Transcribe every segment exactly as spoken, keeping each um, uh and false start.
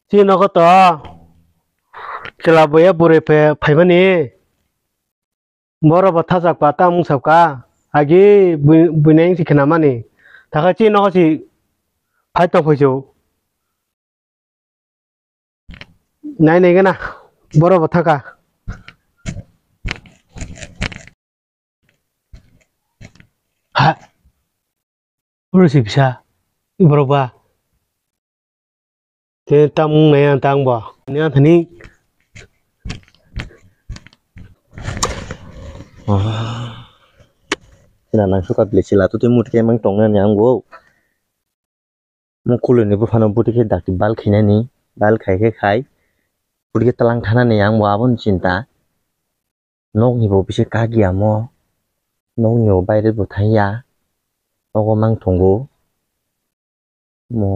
Chini nogo to chwla boya bwrwi phe-, phaimani. Borok bo thajak pa ta mung sab ka. Agi bui-, buinai wngsi khnamani. Thakha chini nogo si phai tong phai su. Nai nai gana. Borok bo thaka. Ha. Oro si bisa. Borok ba. Te tamung nai ang tang bo. Ni ang thani. Ah. Sina nang suka bile sila tu te mut ke mang tong nani ang bo. Mo kuluni buphano buti khe dakti bal khainani, bal khai khe khai. Buti khe tlang thanani ang bo aboni chinta. Nokni bo bisi kak ya mo. Nokni bo baire bo thang ya. Nogo mang tongo. Mo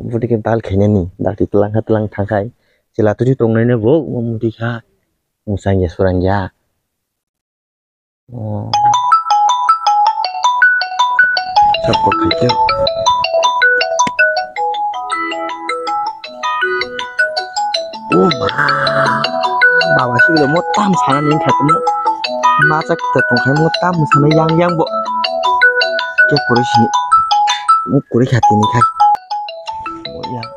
buti khe bal khainani, dakti tlang kha tlang thang khai. Chwla twi tong nai bo, mo muti kha. Mwsang ya surang ya. Oh. Sokko khaikhe. Oh ma. Baba sibile mo tam sana ning khaikhe mo. Masa kita tong khai mo tam sana yang yang bo. Ke kore sini. Mo kore khati ni khai. Mo yang.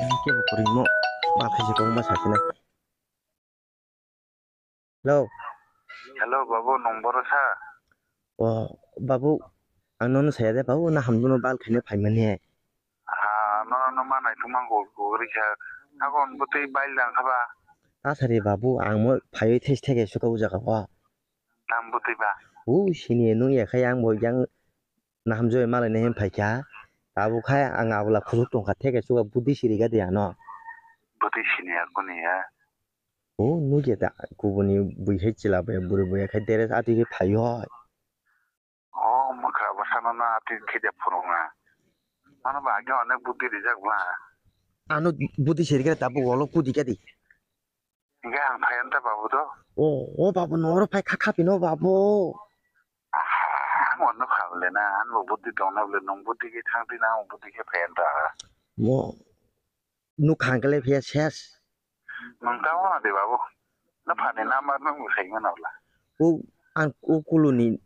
Yang ke bo kore mo. Ba khaisi kong ma sakina. Hello. Hello, babu, nwng boro sa? O, babu, ang nono saya de, babu, na hamdeno bal khaina phaimani. Ha, nono no manai thumang go, go ri kha. Agon bwtwi bail dang kha ba? Ta sari, babu, ang mo phaiwi thes thege suka o jaga o. Tam bwtwi ba? U, sini nung ya khai ang bo yang na hamjoi malai na hem phai kha. Tabuk khai ang abola khusuk tong kha, thege suka budi siri ga de ano. Budi sini ya kuni ya? O, nugya da, kubuni bui hai chwla bai, bwrwi bai khai dress atwi khe phai hoi. O, mwkha bwsano no atwi khe de phwrwngna. Mano ba age onek budi rijak bla. Ano budi sirikhe tabuk walo kudi kadi. Hinkhe ang phai anta babu do. O, o babu, noro phai kha khapi no babu. Aha, ang wano kha bole na, ang bo budi tong na bole, nung budi khe thang di na, ang budi khe phai anta. Mo, nuk khang khe le phiya ses. Nwng ta wana de babu. Na phani number nang bo sai mano la. O ang o kuluni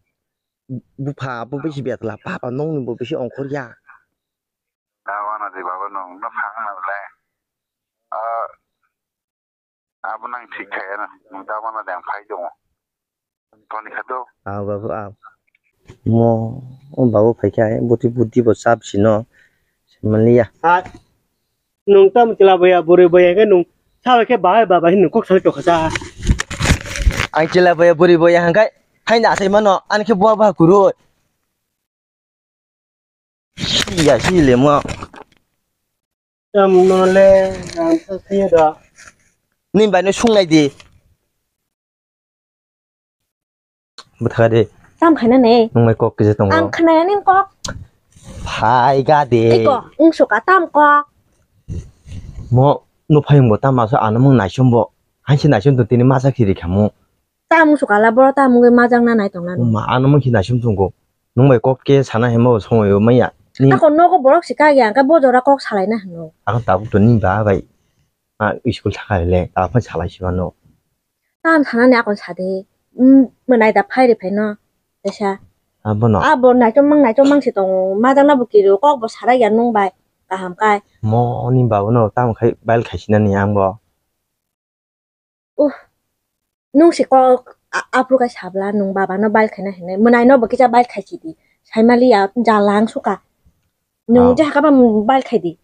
bupha bo bisi betla, papa nongni bo bisi ongkhor ya. Ta wana de babu nwng na phang na le. Ah, abo nang thik kha ya na. Nwng ta wana de ang phai tongo. Toni kha do. Ah, babu, ah. Mo, o babu phai kha, buti buti bo chap sino. Maliya. Ah, nwng tam chwla boya, bwrwi boya khe nwng sabai khe bahai baba hin nwng kok salai tokha sa. Ang chwla boya, bwrwi boya hangkai, haina asai mano, ani khe buwa ba kurui. Ya si le mo. Tam no le, ang to siya da. Ni bai no sunglai di. Bwtha de. Tam khaina ne? Nung mai kok kisa tongo. Ang khnaya ning kok. Phai ga de. Iko, ung suka tam kok. Mo, no phai bo tam asa ano mung naisom bo. Hansi naisom to tini masa khiri khamu. Tam ung suka la boro tam ung majang na nai tong na. Ma ano mung khi naisom tongo. Nung mai kok ke sana hemo songo yo maya. Ni. Ako nogo borok sika ya, ka bojora kok salai na hino. Ako tabuk to ni ba bai. A school thaka le, ta phai salai si mano. Tam sanani akon sadi, mm, mwnai da phai ri phai no, tesa. Abono. Abo naichomang, naichomang si tongo, majang na bo kiri, kok bo sarai ya nung bai, kaham kai. Mo ni babu no tam khai, bail khai sinani ang bo. Uh, nung si kok, a-, apru kai sabla, nung baba no bail khai na hinai, mwnai no bo kisa bail khai si di, sai mali ya, jalang suka. Nung je hakaba bail khai di.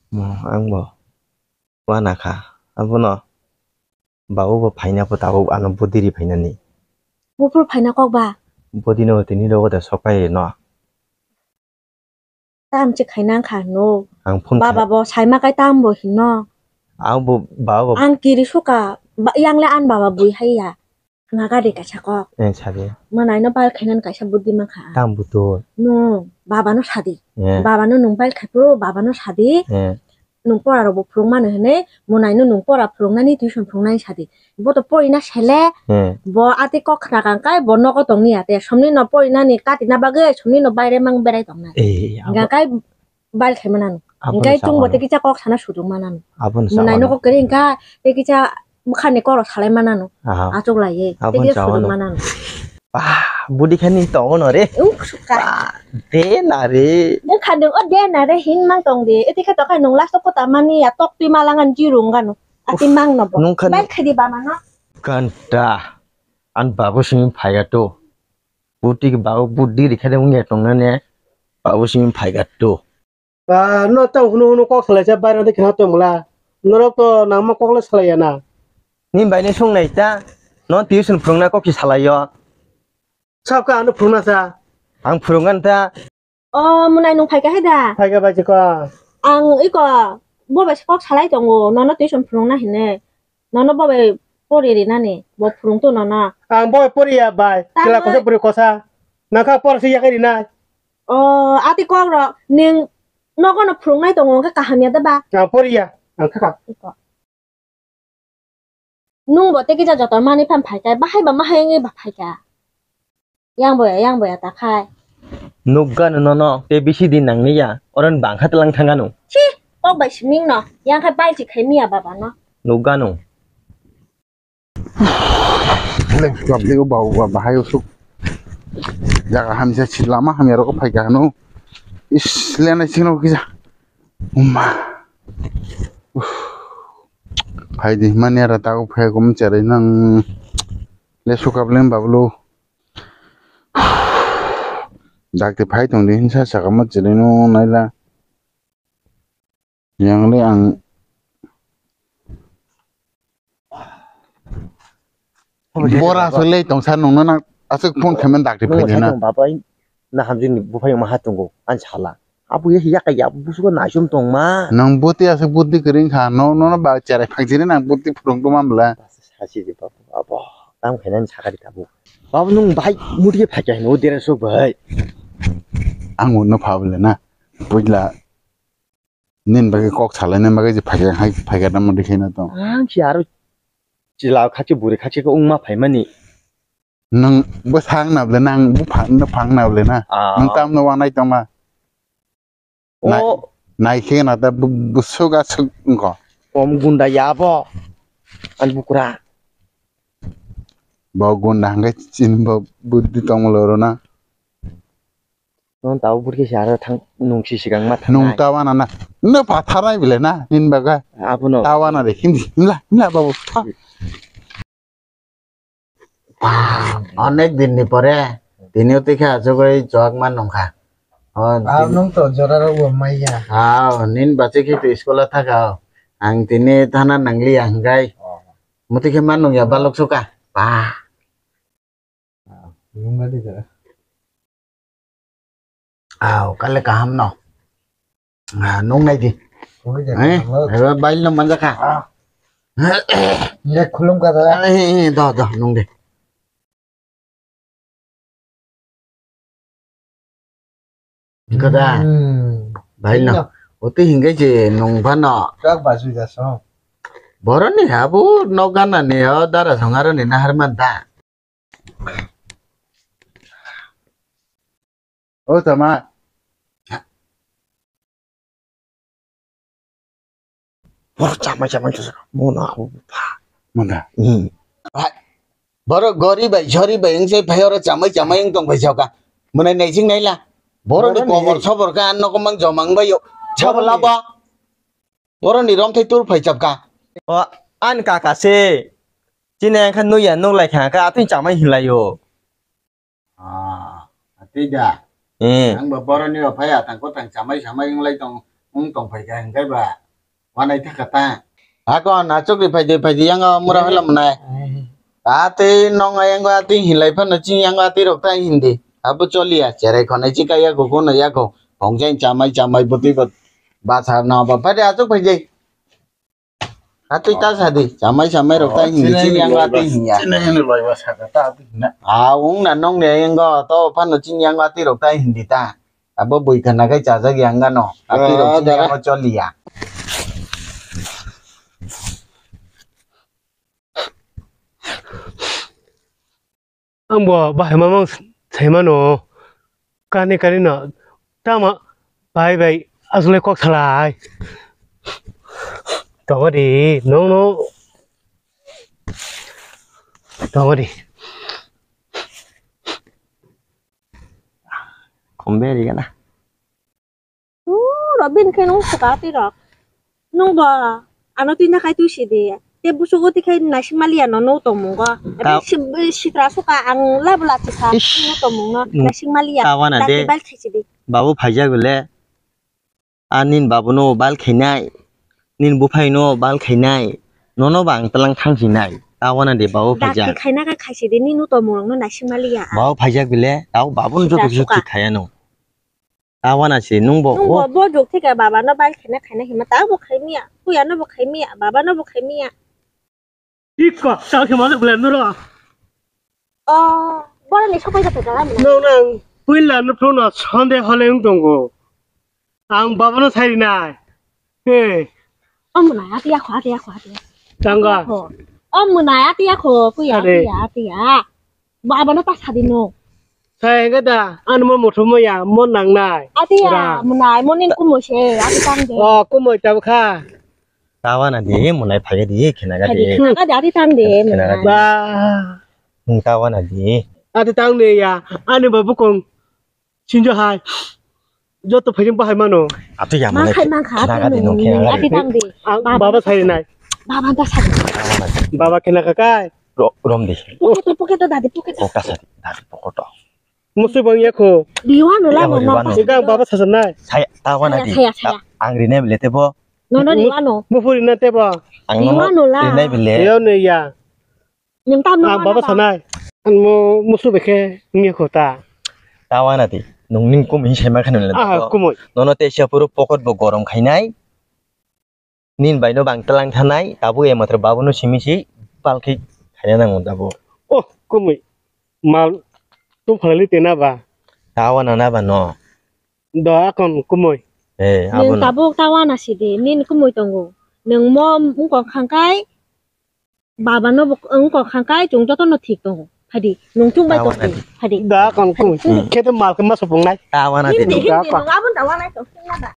Mo ang bo. Wana kha, abono babu bo phaina pho tabuk ano budi ri phainani. Buphuru phaina kok ba? Budi no tini rogo da sokai no. Tam che khaina kha no. Ang phone baba bo saima kai tam bo hino. Ang bo baba bo. Ang kiri suka ba, yang le an baba bui hai ya. Nga gari kaisa kok. Eh, sabi. Mwnai no bal khainan kaisa budi mankha. Tam butoi. No, baba no sadi. Eh. Baba no nung bal khai phuru, baba no sadi. Eh. Nung pora rok bo phurung mano hene, mwnai no nung pora phurung nani, tuition phurung nani sadi. Bo to porina sele, eh, bo ati kok khna kang kai, bo nogo tong ni ate. Somni no porinani kati na bagwi, somni no baire mang berai tong na. Eh, abo. Nga kai bal khai mano. Abono Hingke chao tungbo ano. Tei kisa kok sana suduk manano. Abono chao Munai ano. Nokok kere hingka tei kisa bwkhani kok rok salai manano. Aha. Achuk lai ye. Abono Tei kisa chao suduk ano. Manano. Ah, budi khe ni tongo no re. Uk suka. Ah, de na re. Nung kha nung o de na re hin mang tong de. Eti khe tokai nung last o kota mani ya tok twi malangan jirung gano. Ati Uf, mang no bo. Nung kha Bai nung- khadi ba mano. Ganta. An babu simi phaiga to. Buti ke babu budi rikha de wngya tong na ne. Babu simi phaiga to. Ba, no tang hunu hunu kok salai sa, bairang de khna tong mula. Norok to nangma kok le salai ya na. Ni bai ni sung nai ta. No tuition phwrwngna kok ki salai yo. Sab ka ano phwrwngna sa. Ang phwrwngna ta. O, munai nung phaika hai da? Phaika bai chiko. Ang iko, bo bai kok salai tongo, nono tuition phwrwngna hine. Nono bo bai pori rinani, bo phwrwng to nono. Ang bo pori ya bai. Tamo- Chila kosa bwrwi kosa. Nangkha por si yakai rinai. O, ati kok ro, ning nogo no phwrwng nai tongo, hwnkhe kaham ya da ba? Ang pori ya, ang kha. Iko. Nung bo tei kisa joto manwi phan phaikha, bahai ba mahai wngwi ba phaikha. Yang boya, yang boya ta khai. Nukgano nono, tei bisi din nangni ya, oro ni bangkha tlang thangano. Chi, kok bai siming no, yang khai balchi khai miya baba no. Nukgano. Leng, leng, leng, ba, ba, bahai usuk. Jaga hamsa si lama hamya rok phaikha hano. Is, lena singno kisa. Uma. Uff. Phai di, mani ara tago phai gom cherai nang. Le sukap lem bablu. Dakti phai tong di hinsa saka ma cherai no naila. Yang le ang. Bora aswk le tong sa nung no nang aswk phone khaimani dakti phai di na. Baba na hamjini buphai ma ha tongo, ang sala. Abu ye yak ya busugo naisum tongma. Nang buti aswk buti kwrwi kha, no, no, no ba cherai phang jini nang buti phwrwng tongma bwla. Sasi je babu, abo, tam khainani sakari tabu. Babu nung bahai muti phakya hino dere sok bahai. Ang no pha bwla na, bujla. Nini bagwi kok salaina bagwi je phaikha hai phaikha tamo rikhaina tong. Ang si aro chila khachi buri khachi ko wngma phaimani. Nwng bwsang na bwle nang buphang na phang na bwle na. Ah. Nwng tamno wanai tongma. Nai, o. Nai khe na ta bu-, busuk aswk wngkho. Kom gunda ya bo. An bukra. Bo gunda hangkhe chini bo buddhi tongma loro na. Non tau burkhe si aro thang nungsi sikang ma thangnai. Nung tawana na. No patharai bile na, nin baga. Abono. Tawana de, himla, himla, himla babu. Tha. Onek din ni pore, tini o tikha achugwi chwak ma nungkha. O, ah, din- nung to jora rok bo maiya. Ah, nin bachi khe to school o thaka o. Ang tini thana nangliya hingkai. Oh. Muti khe ma nungya balok suka. Bah. Ah, nungna di jara. Aw, kale kaham no. Ah, nung nai di. Koi de. Eh, kaham lo. Eba bail no manja kha. Ah. Nge khulum ka da. Eh, eh, do, do, nung de. Kada. Hmm. Bail no. Ino. Oti hingai je nung phano. Kak basu jaso. Boroni habu no gana ni o dara songaro ni nahar man da. O tama. Borok chamai chamai to mona abo bupha. Mona. Hmm. Borok gori bai sori bai wngse phai oro chamai chamai wng tong bai soka. Mwnai naising naila. Borok ni borok ni kokor sobor ka an nokomang jomang bai yo. Sabala ba. Borok ni romthai tur phai chapka. O, an kaka se. Chini ang kha nuya nuk lai kha ka atwi chamai hinlai o. Ah, atwi da. Eh. Ang ba borok ni phai atang kotang chamai chamai wng lai tong, wng tong phai kha hingkai ba. Wanai thaka ta. Hakon achuk ri phai di phai di yang mura phela mwnai. Atwi nong ayang atwi hinlai phano chini yang atwi rok ta hindi. Abo choliya cherai khonai chika yago kono yago. Hongjain chamai chamai bwtwi bwt. Basa no ba phai di achuk phai di. Atwi ta sadi, chamai chamai rok ta hindi chini yang atwi hinya. Chini hini loi ba saka ta atwi hina. Ah, wng na nong ni yang go to phano chini yang atwi rok ta hindi ta. Abo bui khana kai chajak yang gano. Atwi rok chini yang choliya. Ang bo bahai mamang saimano, kani kani no tama bai bai Aswk le kok salai. Tongo di, nwng no. Tongo di. Khumbe ri gana. Uro bini khe nwng swka twi rok. Nwng bo ano twi nakhai twi sidi. Te busugo twi khai naising maliya no nwng tongmungo. Ta- Ebe si-, sitra suka ang labo lachikha Ish. Nwng tongmungno Nwng naising maliya. Tawana de. Dakti bal khaisidi. Babu phaijak bile. A nin babuno bal khainai. Nin buphaino bal khainai. Nono ba ang tlang thangsinai. Tawana de babu phaijak. Dakti khaina kha khaisidi nini nwng tongmungrokno naising maliya. Babu phaijak bile. Tao babuno joto Sitra suka. Khayano. Tawana se nwng bo. Nwng bo, bo jok thika baba no bai khaina khaina hima ta bo khai miya, puya no bo khai miya, baba no bo khai miya. Ikko, ta khe ma bole nuro. O, boro ni sopai kata kala mina. Nwng nang puila no phone no sonde hole wng tongo. Ang baba no sai rinai. He. O mwnai atiya kho, atiya kho, atiya. Tanga. Kho. O mwnai atiya kho, puya, Are. Atiya, atiya. Baba no ta sadi no. Sai ga da, an mo motho mo ya, mo nang nai. Ati ya, Ra. Mo nai, mo nin kumo se, ati tang de. O, kumo tabkha. Tawana di, mo nai phage di, khena ga di. Khena ga di, ati tang de, mo nai. Ba. Tawana di. Ati tang de ya, ani babu kong. Sinjo hai. Joto phaijing bahai mano. Atu ya mane. Makhai makha, khena atu gadi nung, no khena gadi. Ati tang di. Ang baba sai nai. Baba ta sai. Baba khena ka kai. Ro-, rom di. Pocket, pocket, dadi, pocket. Pocket sa di, dadi pocket. Musu bang ya kho. Diwa no la. Diwa no la. Ega baba sa nai. Saya tawa na di. Saya, saya, saya. Ang rine bile tebo. No, no, diwa no. Mufu rine tebo. Ang no. Diwa no la. Rine bile. Yo ne ya. Nwng tam nwng Ah, baba sanai. An mo musu bekhe ngi khota. Tawana ti. Nwng ning kum hin sema khan le. Ah, kumoi. Nono te sia puru pocket bo gorom khainai. Nin bai no bang tlang thanai, tabu e matra babu no simi si palki khaina nango tabu. Oh, kumoi. Mal tu phalali tena ba. Tawana na ba no. Do akon kumoi. Eh, abo no. Nwng tabuk tawana sidi, nin kumoi tongo. Nwng mo mungkong khangkai, Baba no bo wng kok kha kai chwng joto no thik tongo. Phadi, nwng chwng bai tong di. Phadi. Da kon kung. Hmm. Khe to mal khe ma sopong nai. Tawana de. Hindi, hindi, nwng abon tawana tong sing na ba.